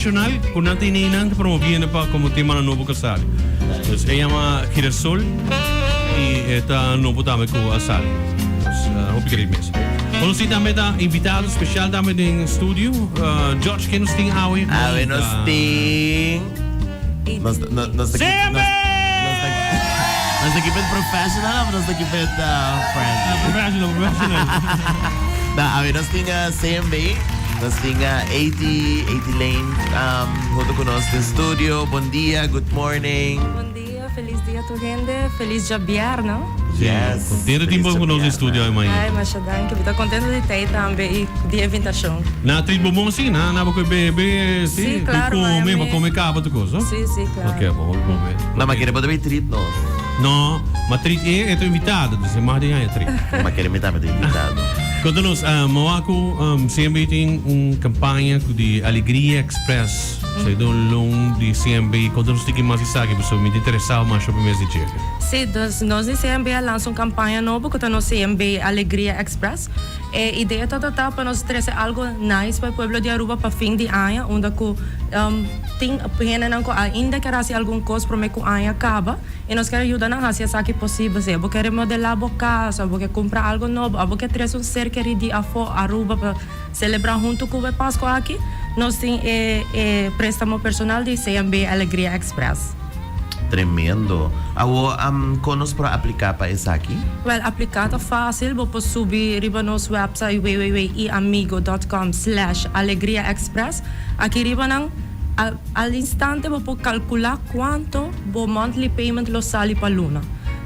Nacional cu nan tin eynan ta promoviendo pa como temanan nobo cu a sali. Dus e yama Girasol y e ta nobo tambe cu a sali. Dus hopi great mes. Bon nos tin tambe ta invitado special tambe den studio. George ken nos tin awe? Awe nos tin nos nos ta CMB! Nos ta keep it professional of nos ta keep it friendly? Professional, professional. No, awe nos tin CMB. Nos tin AT, AT Lane hunto cu nos den studio. Bon dia, good morning. Bon dia, feliz dia tur hende. Feliz djabièrnè. Yes. Contento tin bo cu nos den studio awe mañana. Ay, masha danki. Mi ta contento di ta ei tambe y di e invitacion. Na trit bo bon si? Na na bo koe bebe si? Si, claro. Koe come, bo come caba tur cos, no? Si, si, claro. Ok, bo hopi bon be. No, ma kere bo ta bay trit nos. No, ma trit e, e ta invitado, dus e mag di haña trit. Ma kere mi tambe ta invitado. Konta nos, Moa ku CMB tin un kampaña ku di Alegria Express. Esei ta un loan di CMB. Konta nos tiki mas esaki pasobra mi ta interesado masha hopi mes di dje. Sí, dus nos di CMB a lansa un kampaña nobo ku ta nos CMB Alegria Express. E idea ta ta pa nos trese algo nice pa e pueblo di Aruba pa fin di aña unda ku tin hendenan ku ainda kier hasi algun kos prome ku aña kaba. I nos kier yuda nan hasi esaki posibel. Si abo ke remodelá bo kas, abo ke kumpra algo nobo, abo ke trese un ser kerí di afó Aruba pa selebrá huntu ku bo e Pasko aki, nos tin e e préstamo personal di CMB Alegria Express. Tremendo. Awor, kon nos por apliká pa esaki? Wèl, apliká ta fásil. Bo por subi riba nos wèpsait www.iamigo dòt kòm slèsh alegriaexpress. Aki riba nan. Al instante bo por calcula cuanto bo monthly payment lo sali pa luna.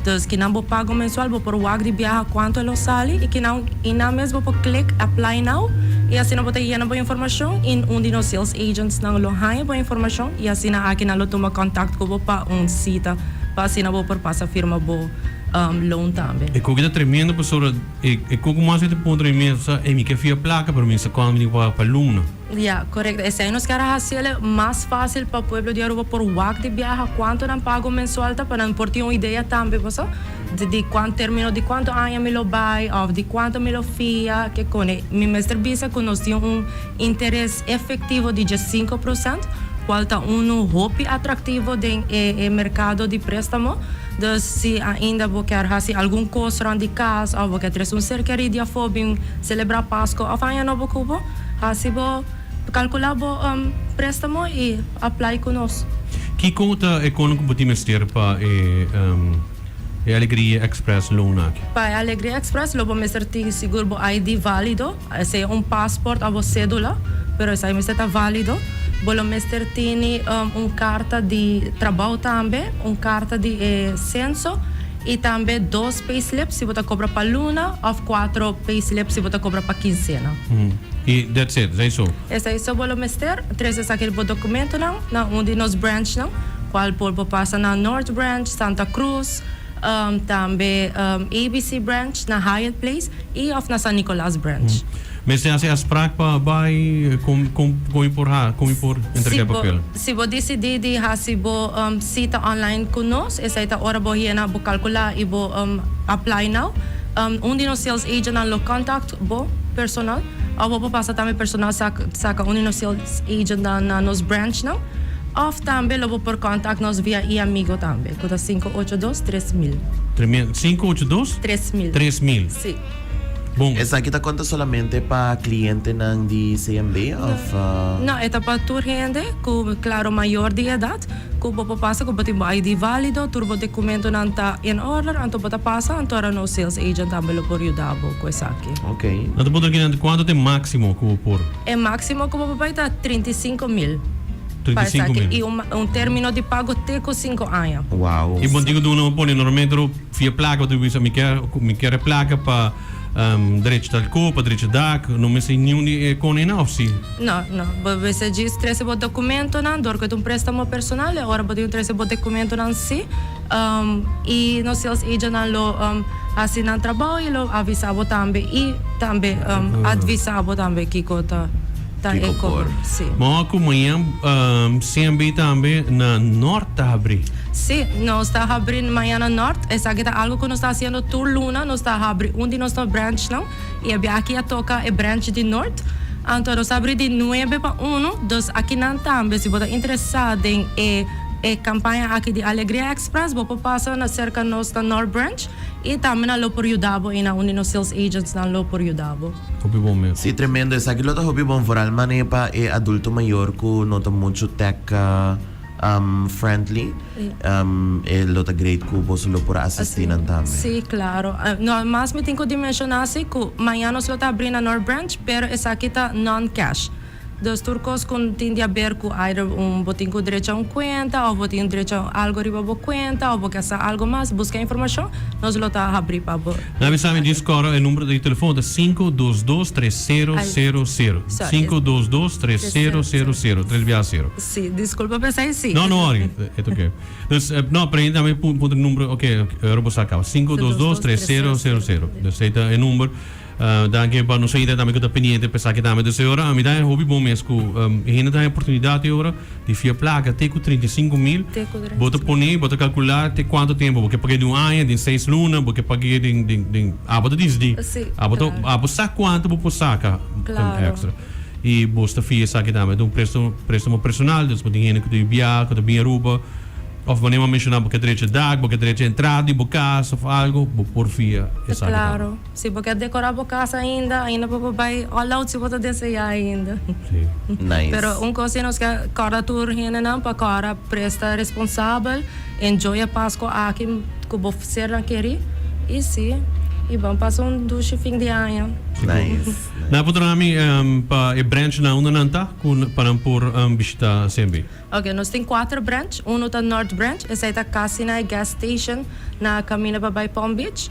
Dus kinan bo pago mensual bo por wak di biaha cuanto e lo sali y kinan y nan mes bo por click apply now y asina bo ta yena bo informacion y un di nos sales agents nan lo haña bo informacion y asina aki nan lo tuma contact cu bo pa un cita pa asina bo por pasa firma bo loan tambe. E koki ta tremendo pasobra e koki mas mi ta puntra mi mes, e mi ke fia placa pero mi sa cuando mi tin cu paga pa luna. Ya, korekto. Esei nos kier a hasiel mas fásil pa pueblo di Aruba por wak di biaha kuantu nan pago mensual ta pa nan por tin un idea tambe boso di di kuan término di kuantu aña mi lo bai òf di kuantu mi lo fia ke kone. Mi mester bisa ku nos tin un interes efektivo di djesinku prosènt kual ta unu hopi atraktivo den e e merkado di préstamo. Dus si ainda bo kier hasi algun kos rònt di kas òf bo kier trese un ser kerí di afó bin selebrá Pasko òf Aña Nobo ku bo, Hasi bo kalkulá bo préstamo i apply ku nos. Kiko ta e kono ku bo tin mester pa e e Alegria Express loan aki? Pa e Alegria Express lo bo mester tin sigur bo ID válido, sea un passport òf bo sédula, pero esaki mester ta válido. Bo lo mester tini un karta di trabou tambe, un karta di e senso i tambe dos payslips si bo ta kobra pa luna òf kuatro payslips si bo ta kobra pa kinsena. I that's it, esei so. Esei so bo lo mester trese esaki bo dokumentonan na un di nos branchnan, kual por bo pasa na North Branch, Santa Cruz, tambe ABC Branch na Hyatt Place i òf na San Nicolas Branch. Mester hasi afspraak pa bai kon kon kon mi por ha kon mi por entrega e papel? Si bo disidí di hasi bo sita online ku nos, esei ta ora bo yena bo kalkulá i bo apply now. Un di nos sales agentnan lo contact bo personal òf bo por pasa tambe personal saka un di nos sales agentnan na nos branchnan òf tambe lo bo por contact nos via iAmigo tambe ku ta 582 3000. Tremendo. 582? 3000. 3000. Sí. Bon. Esaki ta konta solamente pa klientenan di CMB òf? No, e ta pa tur hende ku klaro mayor di edat ku bo por pasa ku bo tin bo ID válido, tur bo dokumentonan ta in order, anto bo ta pasa, anto ora nos sales agent tambe lo por yuda bo ku esaki. Ok. Nan ta puntra kinan kuantu ta e máksimo ku bo por? E máksimo ku bo por bai ta 35 mil pa 35 esaki mil. i un término di pago te ku 5 aña. Wow. I bon tin ku duna bo pone normalmente Fia plaka bo ta bisa mi kier mi kier e plaka pa drecha tal ko pa drecha dak no mester niun di e konenan of si? No no bo mester djis trese bo dokumentonan dor ku e ta un prestamo personal e ora bo tin trese bo dokumentonan si i nos sales agentnan lo hasi nan trabou i lo avisa bo tambe i tambe advisa bo tambe kiko ta ta e Kiko por. Si. Moa ku mañan CMB tambe na Nort ta habri. Si, nos ta habri mañan na Nort. Esaki ta algo ku nos ta hasiendo tur luna. Nos ta habri un di nos branchnan i e biaha aki a toka e branch di Nort. Anto nos ta habri di nuebe pa uno, dus akinan tambe si bo ta interesa den e e campaña aki di Alegria Express bo por pasa na cerca nos na North Branch y tambe nan lo por yuda bo y nan un di nos sales agents nan lo por yuda bo. Hopi bon mes. Sí, tremendo. Esaki lo ta hopi bon vooral mane pa e adulto mayor cu no ta mucho tech friendly. E lo ta great cu boso lo por asisti nan tambe. Sí, claro. No, mas mi tin cu di menciona si cu mañana nos lo ta abri na North Branch, pero esaki ta non-cash. Dus tur cos cu tin di haber cu either un bo tin cu drecha un cuenta of bo tin drecha algo riba bo cuenta of bo kier sa algo mas, busca informacion, nos lo ta habri pa bo. Na bisa mi djis cora e numero di telefon ta 522 3000. 522 3000. Tres bia cero. Sí, disculpa p'esei sí. No, no worry. It's okay. Dus, no, pero tambe puntra numero, ok, ora bo sa caba. 522 3000. Dus ei ta e number. Danki pa nos oyentenan tambe ku ta pendiente pa esaki tambe. Dus e ora mi ta hopi bon mes ku e hende ta haña oportunidat e ora di fia plaka te ku 35,000. Te ku Bo ta pone, bo ta kalkulá te kuantu tempu. Bo ke pag'é den un aña, den 6 luna, bo ke pag'é den abo ta disidí. Abo ta abo sa kuantu bo por saka extra. I bo ta fia esaki tambe. Ta un préstamo personal, dus bo tin hende ku ta biaha, ku ta bin Aruba. Of manera bo a menshoná bo ke drecha dak, bo ke drecha entrada di bo kas of algo, bo por fia esaki tambe. Claro. Si bo ke decorá bo kas ainda, ainda bo por bai all out si bo ta deseá ainda. Sí. Nice. Pero un kos si nos ke kòrda tur hendenan pa kòrda presta responsabel, enjoy e Pasko aki ku bo sernan kerí i sí, i ban pasa un dushi fin di aña. Nice. Nan a puntra mi pa e branchnan unda nan ta ku pa nan por bishita CMB. Ok, nos tin kuater branch. Uno ta North Branch, esei ta kasi na e gas station na kaminda pa bai Palm Beach.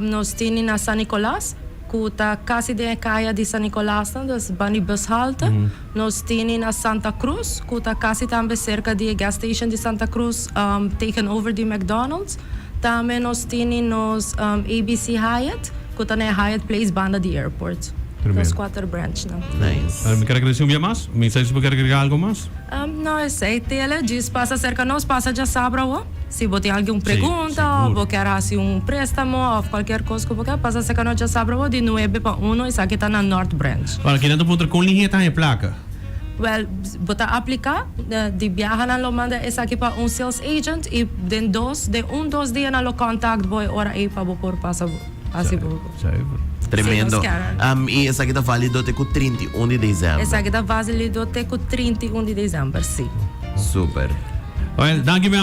Nos tini na San Nicolas, ku ta kasi den e kaya di San Nicolasnan, dus banda di bushalte. Nos tini na Santa Cruz, ku ta kasi tambe serka di e gas station di Santa Cruz, tegenover di McDonald's. Tambe nos tini nos ABC Hyatt, ku ta na e Hyatt Place banda di airport. Nos kuater branchnan. Nice. Mi ker agradesé un bia mas. Mi sa si bo ker agrega algo mas. No, esei tele. Djis pasa serka nos, pasa djasabra awo. Si bo tin algun pregunta of bo kier hasi un préstamo of cualkier cos cu bo kier, pasa serka nos djasabra awo di nuebe pa uno, esaki ta na North Branch. Ora, kinan ta puntra con lihe ta haña placa? Wel, bo ta aplica, di biaha nan lo manda esaki pa un sales agent y den dos, den un dos dia nan lo contact bo e ora ey pa bo por pasa hasi bo. Tremendo. Sí, nos kier. Y esaki ta valido te cu 31 di december. Esaki ta valido te cu 31 di december, sí. Super. Well, danki mi.